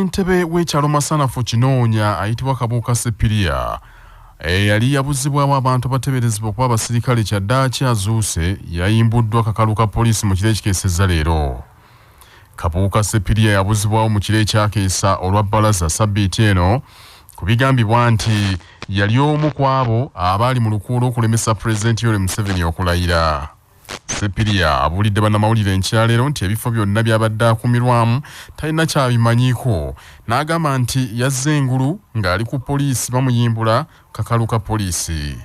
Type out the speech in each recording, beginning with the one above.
Ssentebe w'ekyalo Masanafu Kinoonya ayitibwa Kabuuka Sepiria eyali yabuzibwawo abantu abateeberezebwa okuba abasirikale kyaddaaki azuuse yayimbuddwa kakalu ka poliisi mu kiro ekikeesezza leero. Kabuuka Sepiria yabuzibwawo mu kiro ekyakeesa olwa bbalaza ssabbiiti eno ku bigambibwa nti yali omu ku abo abaali mu lukuula okulemesa Pulezidenti Yoweri Museveni okulayira. Sepiria abuulidde bannamawulire enkya leero nti ebifo byonna by'abadde akuumirwamu talina ky'abimanyiiko n'agamba nti yazze engulu ng'ali ku poliisi bamuyimbula kakalu ka poliisi.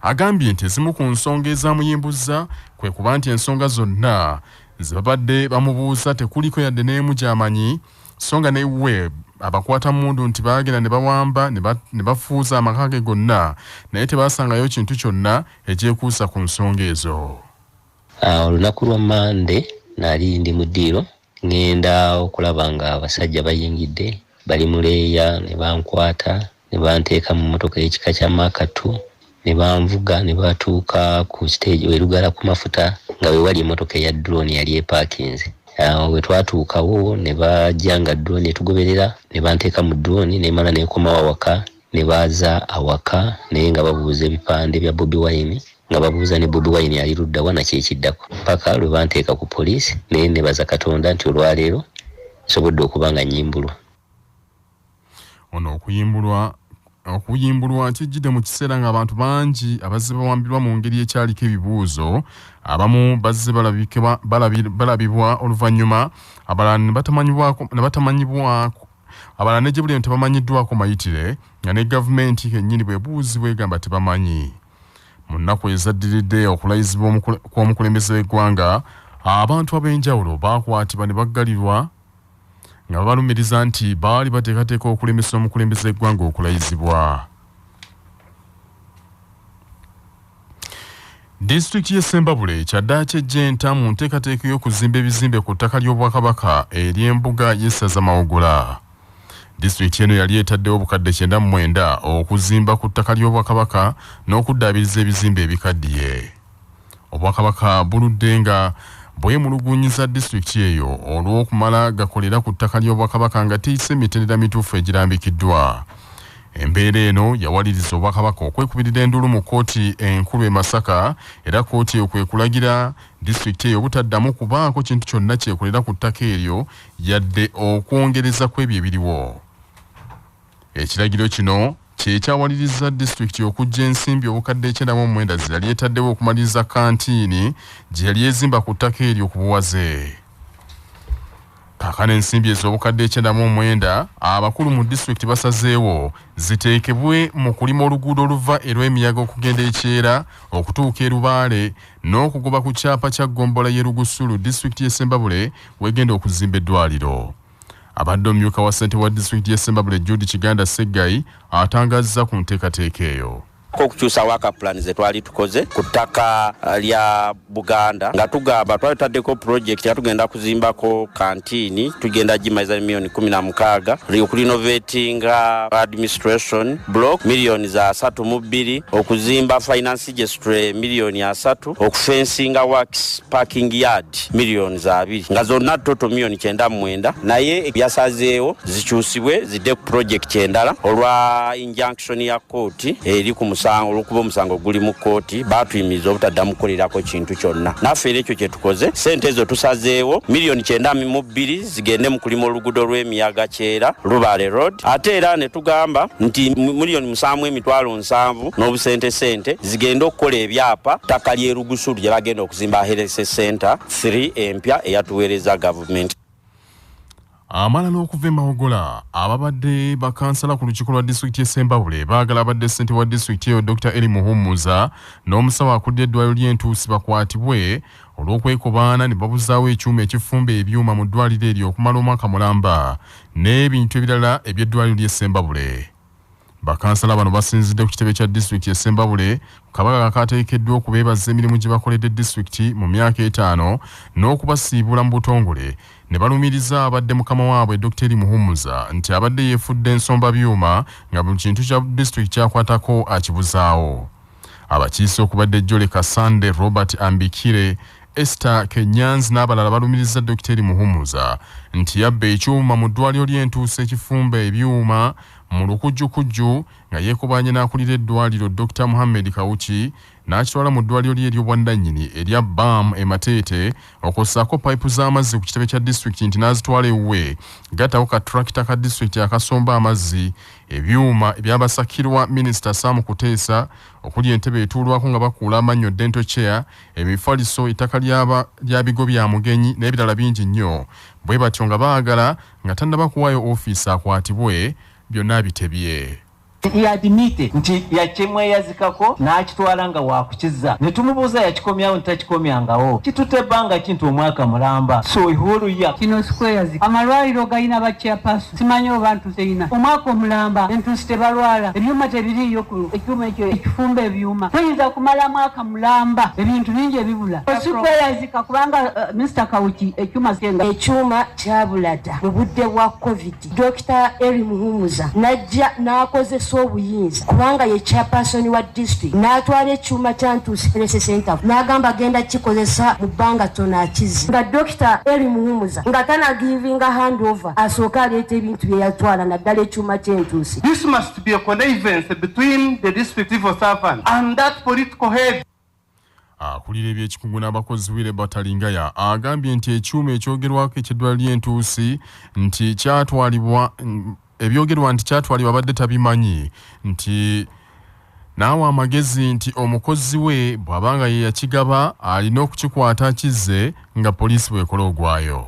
Agambye nti ezimu ku nsonga ezamuyimbuzza kwe kuba nti ensonga zonna ze babadde bamubuuza tekuliko yadde n'emu gy'amanyi so nga ne we abakwata mmundu nti baagenda ne bawamba ne bafuuza amaka ge gonna naye tebaasangayo kintu kyonna ekyekuusa ku nsonga ezo. Olunaku lwa Mmande nali ndi mu ddiiro ng'enda okulaba nga abasajja bayingidde bali mu leeya ne bankwata ne banteeka mu mmotoka ey'ekika kya Mark 2 ne banvuga ne batuuka ku siteegi we Lugala ku mafuta nga we wali emmotoka eya drone yali epaakinze. Awo bwe twatuukawo ne bajja nga drone etugoberera ne banteeka mu drone n'emala n'ekomawo awaka ne baaza awaka naye nga babuuza ebipande bya Bobi Wine nga babuuza ne Bobi Wine ali ludda wa naki ekiddako paka lwe banteeka ku poliisi naye nebaza Katonda nti olwaleero nsobodde okuba nga nnyimbulwa. Ono okuyimbulwa okuyimbulwa kijjidde mu kiseera ng'abantu bangi abazze bawambibwa mu ngeri ekyaliko ebibuuzo abamu bazze balabibwa oluvannyuma abalala ne batamanyibwako abalala ne gye buli eno tebamanyiddwako mayitire nga ne gavumenti kennyini bw'ebuuzibwa egamba tebamanyi. Mu nnaku ezaddiridde okulayizibwa kw'omukulembeze w'eggwanga abantu ab'enjawulo baakwatibwa ne baggalirwa nga babalumiriza nti baali bateekateeka okulemesa omukulembeze w'eggwanga okulayizibwa. Disitulikiti y'e Ssembabule kyaddaaki eggya enta mu nteekateeka ey'okuzimba ebizimbe ku ttaka ly'Obwakabaka ery'embuga y'essaza Mawogola. Disitulikiti eno yali etaddewo obukadde 99 okuzimba ku ttaka ly'Obwakabaka n'okuddaabiriza ebizimbe ebikaddiye. Obwakabaka buludde nga bwemulugunyiza disitulikiti eyo olw'okumala gakolera ku ttaka ly'Obwakabaka nga teyise mitendera mituufu egirambikiddwa. Embeera eno yawaliriza Obwakabaka okwekubirira enduulu mu kkooti enkulu e Masaka era kkooti eyo kwe kulagira disitulikiti eyo obutaddamu kubaako kintu kyonna kyekolera ku ttaka eryo yadde okwongereza ku ebyo ebiriwo. Ekiragiro kino kye kyawalirizza disitulikiti okuggya ensimbi obukadde 99 ze yali etaddewo okumaliriza kkantiini gye yali ezimba ku ttaka eryo ku buwaze. Kaakano ensimbi ezo obukadde 99 abakulu mu disitulikiti basazeewo ziteekebwe mu kulima oluguudo oluva e Lwemiyaga okugenda e Kyera okutuuka e Lubaale n'okugoba ku kyapa kya ggombolola y'e Lugusulu disitulikiti y'e Ssembabule w'egenda okuzimba eddwaaliro. Abadde omumyuka wa ssentebe wa disitulikiti y'e Ssembabule Jude Kiganda Ssegayi atangazza ku nteekateeka eyo. Okukyusa waka plan ze twali tukoze ku ttaka lya Buganda nga tugamba twali tutaddeko project nga tugenda kuzimbako kantiini tugenda gimaliza miliyoni 16, okurinovatinga administration block miliyoni za 32, okuzimba finance registry miliyoni 30, okufensinga works parking yard miliyoni za 2, nga zonna total miliyoni 99, naye byasazeewo zikyusibwe zidde ku project endala olwa injunction ya kkooti eri ku musango, olw'okuba omusango guli mu kkooti baatuyimiriza obutaddamu kukolerako kintu kyonna. Naffe era ekyo kye tukoze, ssente ezo tusazeewo miliyoni 92 zigende mu kulima oluguudo lw'Emiyaga Kyera Lubaale Road, ate era ne tugamba nti miliyoni 7 emitwalo 70 n'obusentesente zigende okukola ebyapa ttaka ly'e Lugusulu gye bagenda okuzimba Health Center 3 empya eyatuweereza gavumenti. Amalala okuva e Mawogola, ababadde bakansala ku lukiiko lwa disitulikiti y'e Ssembabule baagala abadde ssentebe wa disitulikiti eyo Dr. Elly Muhumuza n'omusawo akulira eddwaliro ly'e Ntuusi bakwatibwe olw'okwekobaana ne babuzaawo ekyuma ekifumba ebyuma mu ddwaliro eryo okumala omwaka mulamba n'ebintu ebirala eby'eddwaliro ly'e Ssembabule. Bakansala bano basinzidde ku kitebe kya disitulikiti e Ssembabule ku kabaga akaategekeddwa okubeebaza emirimu gye bakoledde disitulikiti mu myaka etaano n'okubasiibula mu butongole ne balumiriza abadde mukama waabwe Dokita Elly Muhumuza nti abadde yeefudde nsomba byuma nga buli kintu kya disitulikiti ky'akwatako akibuzaawo. Abakiise okubadde Jolly Kasande, Robert Ambikire, Esther Kenyanzi n'abalala balumiriza Dr. Muhumuza nti yabba ekyuma mu ddwaliro ly'entuusa ekifumba ebyuma mu lukujjukujju nga yeekobanye n'akulira eddwaliro Dr. Muhammed Kawuki n'akitwala mu ddwaliro lye ery'obwannannyini erya BAM e Mateete, okwossaako payipu z'amazzi ku kitebe kya disitulikiti nti n'azitwala ewuwe, gattako ka tractor ka disitulikiti akasomba amazzi, ebyuma ebyabasakirwa Minisita Sam Kuteesa okuli entebe etuulwako nga bakuula amannyo dental chair, emifaliso, ettaka lya bigo bya Mugenyi n'ebirala bingi nnyo. Bwe batyo nga baagala nga tannaba kuwaayo ofiisi akwatibwe byonna bitebye. He admitted nti yakimweyazikako n'akitwala nga wakukiza, ne tumubuuza yakikomyawo nti takikomyangawo, kitutte ebbanga ki, nti omwaka mulamba, so eholuya. Kino sikweyazika, amalwaliro galina ba chairperson, simanyi oba ntuuse ina omwaka omulamba entuusi tebalwala, ebyuma tebiriiyo, ku ekyuma ekyo ekifumba ebyuma toyinza kumala mwaka mulamba, ebintu bingi ebibula. Sikweyazika kubanga Mr Kawuki ekyuma kyenga. Ekyuma kyabula dda mu budde bwa COVID. Dr Eri Muhumuza najja n'akozesa obuyinza kubanga ye chairperson wa district, n'atwala ekyuma kya Ntuusi Health Center n'agamba agenda kikozesa mu bbanga ttono akizi nga Dr Eri Muhumuza nga tanagivinga handover asooke aleeta ebintu bye yatwala, naddala ekyuma ky'entuusi. This must be a connivance between the district civil servant and that political head. Akulira ebyekikungu n'abakozi Wire Batalingaya agambye nti ekyuma ekyogerwako eky'eddwaliro ly'entuusi nti kyatwalibwa, ebyogerwa nti kyatwalibwa abadde tabimanyi, nti naawe amagezi nti omukozi we bw'aba nga ye yakigaba alina okukikwata akizze nga poliisi bw'ekola ogwayo.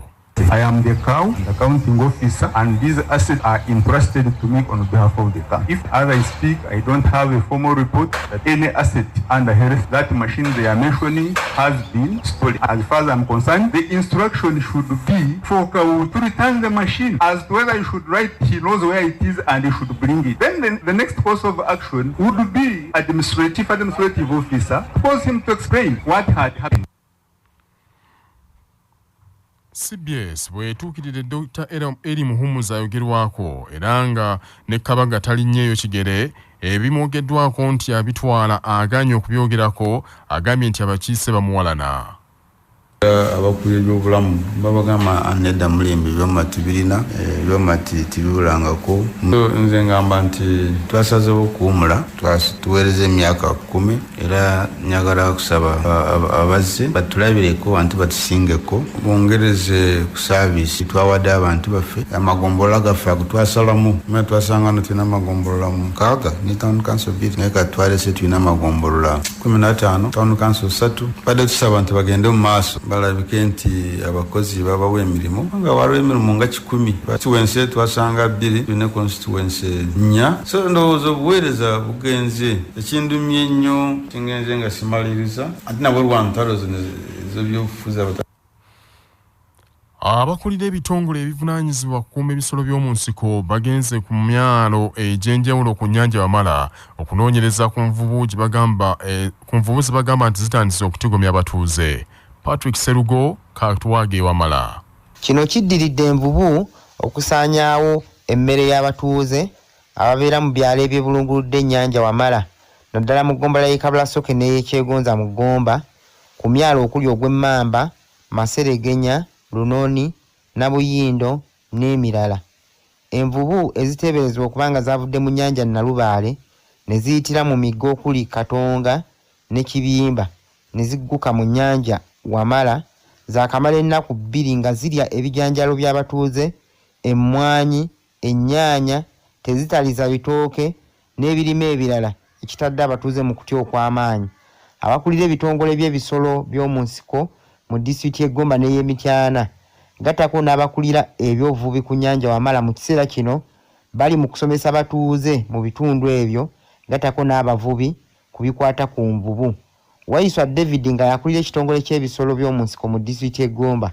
I am the CAO, the accounting officer, and these assets are entrusted to me on behalf of the county. If, as I speak, I don't have a formal report that any asset under health, that machine they are mentioning, has been stolen. As far as I'm concerned, the instruction should be for CAO to return the machine. As to whether he should write, he knows where it is and he should bring it. Then the next course of action would be administrative officer, force him to explain what had happened. CBS bwetuukirire Dr Eri Muhumuza ayogerwako era nga ne Kabaga talinnyeeyo kigere, ebimwogeddwako nti abitwala aganye okubyogerako, agambye nti abakiise bamuwalana. Abakulira ebyobulamu babagamba nedda, mulembe ebyuma tibirina, ebyuma tibibulangako. Nze ngamba nti twasazewo okuwumula, tuweereza emyaka 10, era njagala kusaba abazze batulabireko anti batusingeko, bongereze ku service twawadde abantu baffe. Amagombolola gaffe ago twasalamu me twasanga no tulina amagombolola 6 ne town council 2, naye kati twalese tulina amagombolola 15, town council 3. Badde tusaba nti bagende mu maaso balabike nti abakozi babawa emirimu, nga waliwo emirimu nga 100, constituency twasanga 2, tulina constituency 4, so ndowooza obuweereza bugenze. Ekindumye ennyo kingenze nga simaliriza, ate nabwe lwa ntalo zino ez'ebyobufuzi. Abakulira ebitongole ebivunaanyizibwa kukuuma ebisolo by'omu nsiko bagenze ku myalo egy'enjawulo ku nnyanja Wamala okunoonyereza ku nvubu gye bagamba ku nvubu ze bagamba nti zitandise okutigomya abatuuze. Patrick Serugo katuwaga e Wamala. Kino kiddiridde envubu okusaanyaawo emmere y'abatuuze ababeera mu byalo ebyebulunguludde ennyanja Wamala, naddala mu ggombolola y'e Kabulasoke n'ey'Ekyegonza mu Ggomba, ku myalo okuli ogw'Emmamba, Maseregenya, Lunoni, Nabuyindo n'emirala. Envubu eziteeberezebwa okuba nga zaavudde mu nnyanja Nalubaale ne ziyitira mu migga okuli Katonga ne Kibimba ne zigguka mu nnyanja Wamala, zaakamala ennaku 2 nga zirya ebijanjaalo by'abatuuze, emmwanyi, ennyaanya, tezitaliza bitooke n'ebirime ebirala, ekitadde abatuuze mu kutya okw'amaanyi. Abakulira ebitongole by'ebisolo by'omu nsiko mu disitulikiti y'e Ggomba n'ey'Emityana, gattako n'abakulira ebyobuvubi ku nnyanja Wamala, mu kiseera kino bali mu kusomesa batuuze mu bitundu ebyo, gattako n'abavubi ku bikwata ku nvubu. Waiswa David nga yakulira ekitongole ky'ebisolo by'omu nsiko mu disitulikiti y'e Ggomba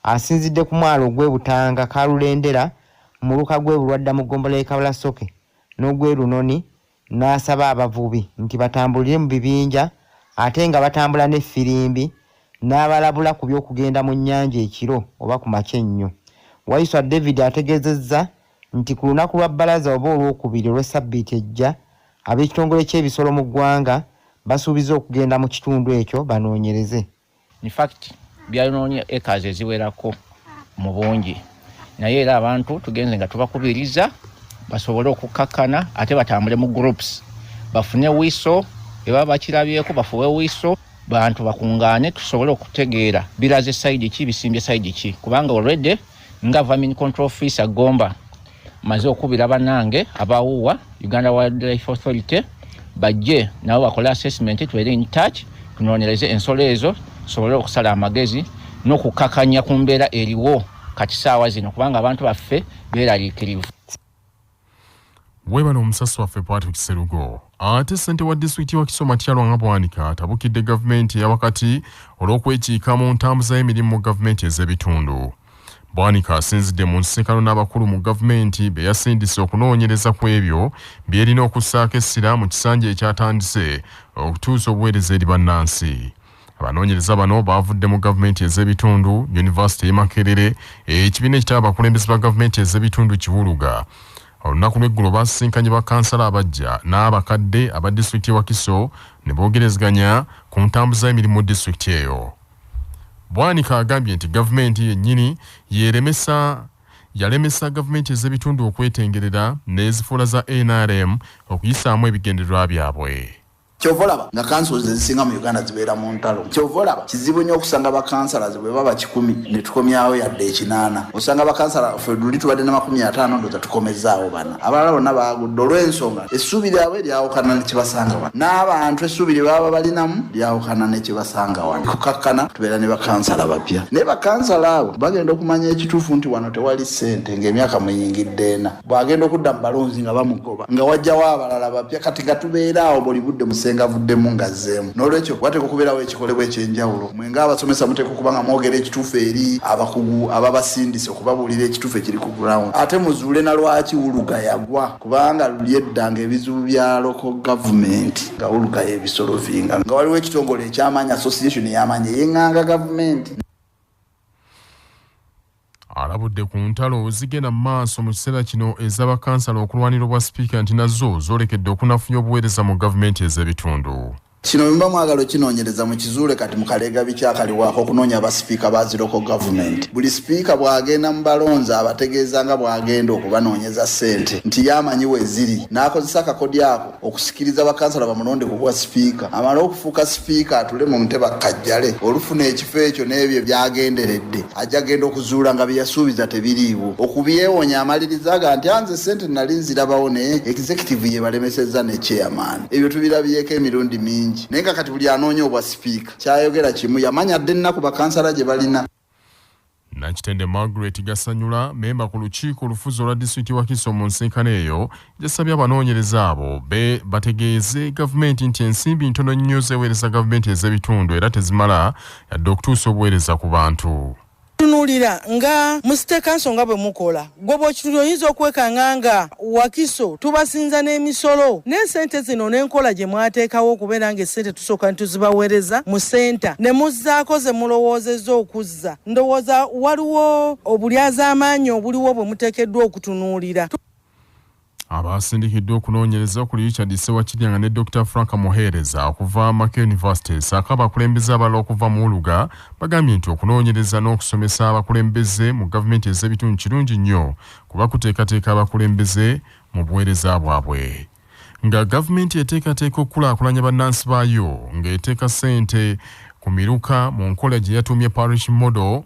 asinzidde ku mwalo ogw'e Butanga, Kalulendera, muluka gw'e Bulwadda mu ggombolola y'e Kabulasoke n'ogw'e Lunoni, n'asaba abavubi nti batambulire mu bibinja ate nga batambula n'effirimbi, n'abalabula ku by'okugenda mu nnyanja ekiro oba ku makya ennyo. Waiswa David ategeezezza nti ku lunaku lwa bbalaza oba olwokubiri olw'essabbiiti ejja, ab'ekitongole ky'ebisolo mu ggwanga basuubiza okugenda mu kitundu ekyo banoonyereze. In fact byayonoonye acres eziwerako mu bungi, naye era abantu tugenze nga tubakubiriza basobole okukakkana ate batambule mu groups, bafune wiso eba bakirabyeko, bafuwe wiso, bantu bakungaane tusobole okutegeera biraze side ki, bisimbye side ki, kubanga already nga vermin control officer Gomba maze okubira bannange abawuwa Uganda Wildlife Authority bajje nabo bakole assessment, tubeere in touch, tunoonyereze ensolo ezo tusobole okusala amagezi n'okukakanya ku mbeera eriwo kati saawa zino, kubanga abantu baffe beeraliikirivu. Weebale omusasi waffe Patrick Serugo. Ate ssentebe wa disitulikiti wa Kiso Matia Lwanga Bwanika atabukidde gavumenti eya wakati olw'okwekiika mu ntambuza y'emirimu mu gavumenti ez'ebitundu. Bwanika asinzidde mu nsisinkano n'abakulu mu gavumenti be yasindise okunoonyereza ku ebyo by'erina okussaako essira mu kisanja ekyatandise okutuusa obuweereza eri bannansi. Abanoonyereza bano baavudde mu gavumenti ez'ebitundu, yunivasite y'e Makerere, ekibiina ekitaba abakulembeze ba gavumenti ez'ebitundu Kiwuluga. Olunaku lw'eggulo baasisinkanye bakansala abaggya n'abakadde aba disitulikiti y'e Wakiso ne boogerezeganya ku ntambuza y'emirimu mu disitulikiti eyo. Bwanika agambye nti gavumenti yennyini yeeremesa yalemesa gavumenti ez'ebitundu okwetengerera n'ezifuula za nrm okuyisaamu ebigendererwa byabwe. Kyova olaba nga councils ezisinga mu Uganda zibeera mu ntalo. Kyova olaba kizibu nnyo okusanga ba councillors bwe baba kikumi ne tukomyawo yadde ekinaana. Osanga ba councillor ffe luli tubadde na 50 ndowooza tukomezzaawo bana. Abalala bonna baagudde olw'ensonga essuubi lyabwe lyawukana ne kye basanga wano. N'abantu essuubi lye baba balinamu lyawukana ne kye basanga wano. Kukakkana tubeera ne bakansala bapya. Naye bakansala abo bagenda okumanya ekituufu nti wano tewali ssente ng'emyaka muyingidde ena. Bw'agenda okudda mu balonzi nga bamugoba nga wajjawo abalala bapya, kati nga tubeera awo buli budde musenga avuddemu ng'azzeemu. N'olwekyo wateekwa okubeerawo ekikolebwa eky'enjawulo. Mwe ng'abasomesa muteekwa okuba nga mwogera ekituufu eri abakugu ababasindise okubabuulira ekituufu ekiri ku ground. Ate muzuule na lwaki Wuluga yagwa, kubanga luli edda ng'ebizibu bya local government nga Wuluga y'ebisolovinga, nga waliwo ekitongole eky'amaanyi, association ey'amaanyi ey'eŋŋanga gavumenti. Alabudde ku ntalo zigenda mu maaso mu kiseera kino ez'abakansala okulwanira obwa sipiika nti nazo zoolekedde okunafuya obuweereza mu gavumenti ez'ebitundu. Kino bwe muba mwagala okinoonyereza mukizuule kati mu kaleega biki akaliwo ak'okunoonya abasipiika ba zi local government. Buli sipiika bw'agenda mu balonzi abategeeza nga bw'agenda okubanoonyeza ssente nti ye amanyi we ziri n'akozesa akakodyo ako okusikiriza bakansala bamulonde ku bwa sipiika. Amale okufuuka sipiika atule mu ntebe akkajjale, olufuna ekifo ekyo n'ebyo by'agenderedde ajja kugenda okuzuula nga bye yasuubiza tebiriiwo. Okubyewonya amaliriza aga nti anze ssente nali nzirabawo naye executive yebalemesezza ne chairman. Ebyo tubirabyeko emirundi mingi naye nga kati buli anoonya obwa sipiika kyayogera kimu, yamanya dda ennaku bakansala gye balina. Nakitende Margaret Gasanyula, memba ku lukiiko olufuzi olwa disitulikiti Wakiso mu nsinkano eyo yasabye abanoonyereza abo be bategeeze gavumenti nti ensimbi ntono nnyo zeeweereza gavumenti ez'ebitundu era tezimala yadde okutuusa obuweereza ku bantu. Tunuulira nga mu city council nga bwe mukola, gwe bw'okitunulira oyinza okwekanga nga Wakiso tubasinza n'emisolo, naye ssente zino n'enkola gye mwateekawo okubeera ng'essente tusooka ne tuzibaweereza mu ssenta ne muzzaako ze mulowoozezza okuzza, ndowooza waliwo obulyazaamaanyi obuliwo bwe muteekeddwa okutunuulira. Abasindikiddwa okunoonyereza okuli Richard Ssewakiryanga ne Dr Frank Muheereza okuva Makerere University ssaako abakulembeze abalala okuva mu Uluga bagambye nti okunoonyereza n'okusomesa abakulembeze mu gavumenti ez'ebitundu kirungi nnyo kuba kuteekateeka abakulembeze mu buweereza bwabwe. Nga gavumenti eteekateeka okukulaakulanya bannansi baayo ng'eteeka ssente ku miruka mu nkola gye yatuumye Parish Model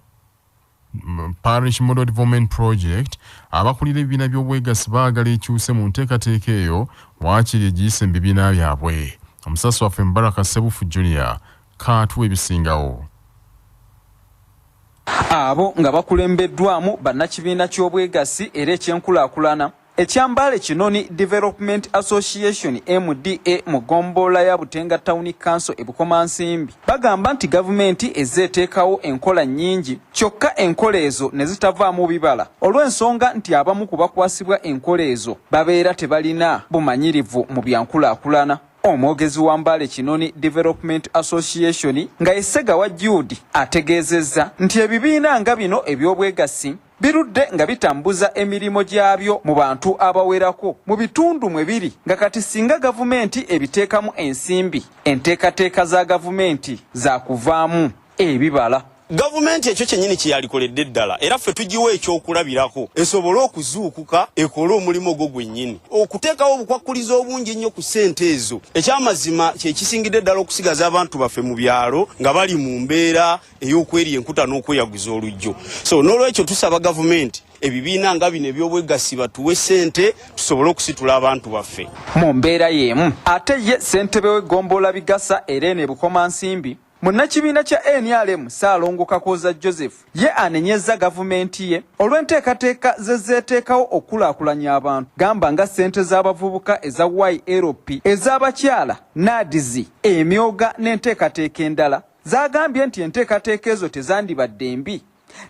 Parish Model Development Project, abakulira ebibiina by'obwegassi baagala ekyuse mu nteekateeka eyo waakiri egiyise mu bibiina byabwe. Omusasi waffe Mubaraka Ssebufu Junior kaatuwa ebisingawo. Abo nga bakulembeddwamu bannakibiina ky'obwegassi era eky'enkulaakulana ekya Mbale Kinoni Development Association MDA mu ggombolola ya Butenga Town Council e Bukomansimbi bagamba nti gavumenti ezze eteekawo enkola nnyingi kyokka enkola ezo ne zitavaamu bibala olw'ensonga nti abamu ku bakwasibwa enkola ezo babeera tebalina bumanyirivu mu byankulaakulana. Omwogezi wa Mbale Kinoni Development Association nga ye Ssegawa Jude ategeezezza nti ebibiina nga bino eby'obwegassi birudde nga bitambuza emirimu gyabyo mu bantu abawerako mu bitundu mwe biri nga kati singa gavumenti ebiteekamu ensimbi, enteekateeka za gavumenti zaakuvaamu. Ebibala. Gavumenti ekyo kyennyini kye yalikoledde ddala, era ffe tugiwa ekyokulabirako esobole okuzuukuka ekole omulimu ogwo gwennyini, okuteekawo obukwakkulizo obungi ennyo ku ssente ezo. Ekyamazima kye kisingidde ddala okusigaza abantu baffe mu byalo nga bali mu mbeera ey'okwerya enkuta n'okweyaguza olujjo. So n'olwekyo tusaba gavumenti, ebibiina nga bino eby'obwegassi batuwe ssente tusobole okusitula abantu baffe. Mu mbeera y'emu ate ye ssentebe w'eggombolola Bigasa era eno e Bukomansimbi, Munnakibiina kya nrm Ssaalongo Kakooza Joseph ye anenyezza gavumenti ye olw'enteekateeka ze zeeteekawo okukulaakulanya abantu gamba nga ssente z'abavubuka eza YLP, ez'abakyala, NAADS, emyoga n'enteekateeka endala z'agambye nti enteekateeka ezo tezandibadde mbi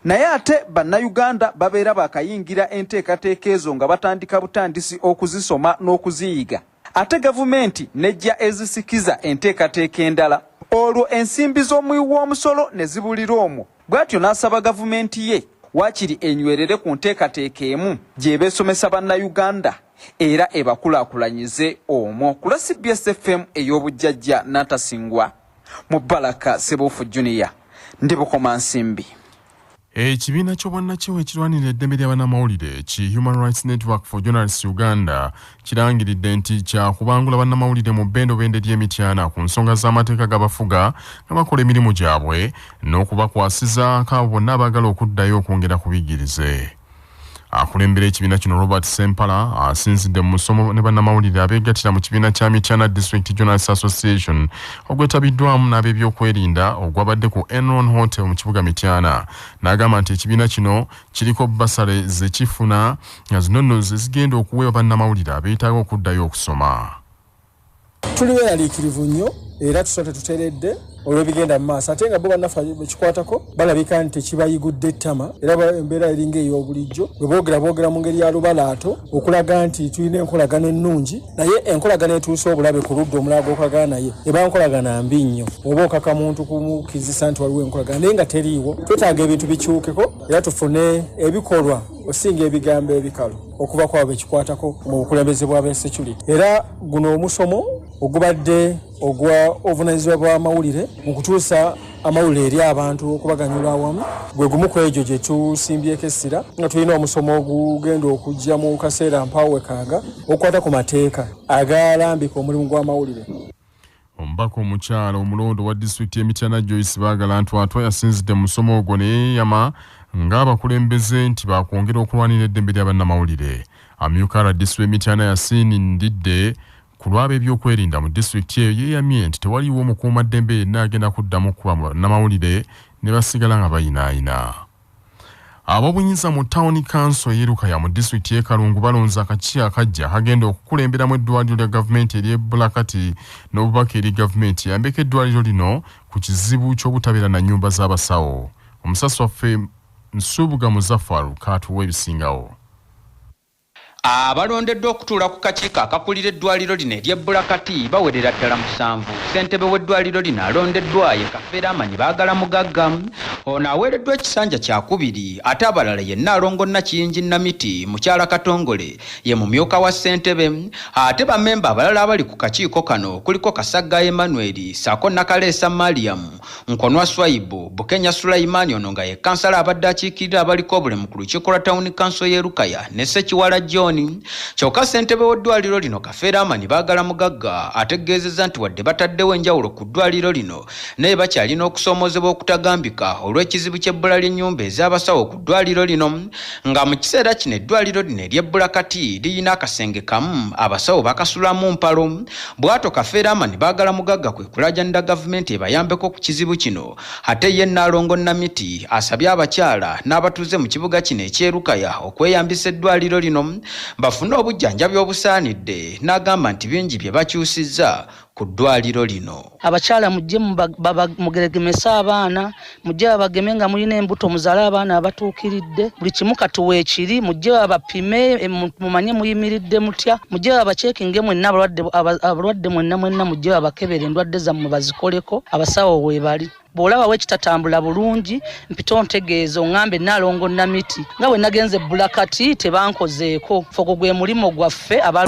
naye ate Bannayuganda babeera baakayingira enteekateeka ezo nga batandika butandisi okuzisoma n'okuziyiga ate gavumenti n'ejja ezisikiza enteekateeka endala olwo ensimbi z'omuwi w'omusolo ne zibulira omwo. Bw'atyo n'asaba gavumenti ye waakiri enywerere ku nteekateeka emu gy'eba esomesa Bannayuganda era ebakulaakulanyize omwo. Ku lwa cbs FM ey'obujjajja Nantasingwa Mubaraka Ssebuufu Junior, ndi Bukomansimbi. Ekibiina ky'obwannakyewa ekirwanirira eddembe lya bannamawulire ki Human Rights Network for Journalists Uganda kirangiridde nti kyakubangula bannamawulire mu bbendobende ly'e Mityana ku nsonga z'amateeka gabafuga nga bakola emirimu gyabwe n'okubakwasizaako abo bonna abaagala okuddayo okwongera ku biyigirize. Akulembera ekibiina kino Robert Sempala asinzidde mu musomo ne bannamawulire abeegattira mu kibiina kya Mityana District Journalists Association ogwetabiddwamu n'ab'ebyokwerinda ogwabadde ku Enron Hotel mu kibuga Mityana n'agamba nti ekibiina kino kiriko bbasale ze kifuna nga zino nno ze zigenda okuweebwa bannamawulire abeetaaga okuddayo okusoma. Tuli beeraliikirivu nnyo era tusula tetuteredde olw'ebigenda mu maaso ate nga bo bannaffe bekikwatako balabika nti tekibayigudde ttama era embeera eringa ey'obulijjo. Bwe boogera boogera mu ngeri ya lubalaato okulaga nti tulina enkolagana ennungi, naye enkolagana etuusa obulabe ku ludda omulala gw'okolagana naye eba nkolagana mbi nnyo. Oba okaka muntu kumukkirizisa nti waliwo enkolagana naye nga teriiwo. Twetaaga ebintu bikyukeko era tufune ebikolwa osinga ebigambo ebikalu okuva kwabo bekikwatako mu bukulembeze bwa b'ensecurity. Era guno omusomo ogubadde ogwa obuvunanyizibwa bw'amawulire mu kutuusa amawulire eri abantu okubaganyula awamu gwe gumu ku egyo gye tusimbyeko essira, nga tulina omusomo ogugenda okujja mu kaseera mpaawo wekaaga okukwata ku mateeka agalambika omulimu gw'amawulire. Omubaka omukyala omulondo wa disitulikiti y'e Mityana Joyce Baagala Ntwatwa yasinzidde mu musomo ogwo ne yeeyama ng'abakulembeze nti baakwongera okulwanirira eddembe lya bannamawulire. Amyuka rdc w'e Mityana Yasin Ndidde ku lw'ab'ebyokwerinda mu disitulikiti eyo yeeyamye nti tewaliiwo mukuumaddembe yenna agenda kuddamu kukuba bannamawulire ne basigala nga bayinaayina. Ab'obuyinza mu Tawuni Kanso ey'e Lukaya mu disitulikiti y'e Kalungu balonze akakiiko akaggya akagenda okukulemberamu eddwaliro lya gavumenti ery'e Bulakati n'obubaka eri gavumenti eyambeko eddwaliro lino ku kizibu ky'obutabeera na nnyumba z'abasawo. Omusasi waffe Nsubuga Muzafaru kaatuwa ebisingawo. Abalondeddwa okutuula ku kakiiko akakulira eddwaliro lino ery'e Bulakati bawerera ddala musanvu. Ssentebe w'eddwaliro lino alondeddwa ye Kafeero Amanyi Baagala Mugagga. Ono aweereddwa ekisanja kyakubiri ate abalala ye Nnaalongo Nakiyingi Namiti, Mukyala Katongole ye mumyuka wa ssentebe ate bammemba abalala abali ku kakiiko kano kuliko Kasagga Emmanuel ssaako Nakaleesa Mariam, Nkonwa Swaibu, Bukenya Sulaiman ono nga ye kkansala abadde akiikirira abaliko obulemu ku lukiiko lwa tawuni kanso y'e Lukaya ne Ssekiwala John. Kyokka ssentebe w'eddwaliro lino Kafeero Amani Baagala Mugagga ategeezezza nti wadde bataddewo enjawulo ku ddwaliro lino naye bakyalina okusoomoozebwa okutagambika olw'ekizibu ky'ebbula ly'ennyumba ez'abasawo ku ddwaliro lino nga mu kiseera kino eddwaliro lino ery'e Bulakati lirina akasenge kamu abasawo bakasulamu mpalo. Bw'atyo Kafeero Amani Baagala Mugagga kwe kulaajanira gavumenti ebayambeko ku kizibu kino. Ate ye Nnaalongo Namiti asabye abakyala n'abatuuze mu kibuga kino eky'e Lukaya okweyambisa eddwaliro lino bafune obujjanjabi obusaanidde n'agamba nti bingi bye bakyusizza ku ddwaliro lino. Abakyala mujje mugeregemese abaana, mujje babageme nga mulina embuto muzaale abaana abatuukiridde, buli kimu kati weekiri, mujje babapime mumanye muyimiridde mutya, mujje babacekinge mwenna abalwadde mwenna mwenna mujje babakebere endwadde zammwe bazikoleko, abasawo weebali. Bw'olabawo ekitatambula bulungi mpita ontegeeze oŋŋambe Nnaalongo Namiti nga bwe nagenze e Bulakati tebankozeeko. Ffe ogwo gwe mulimu gwaffe aba.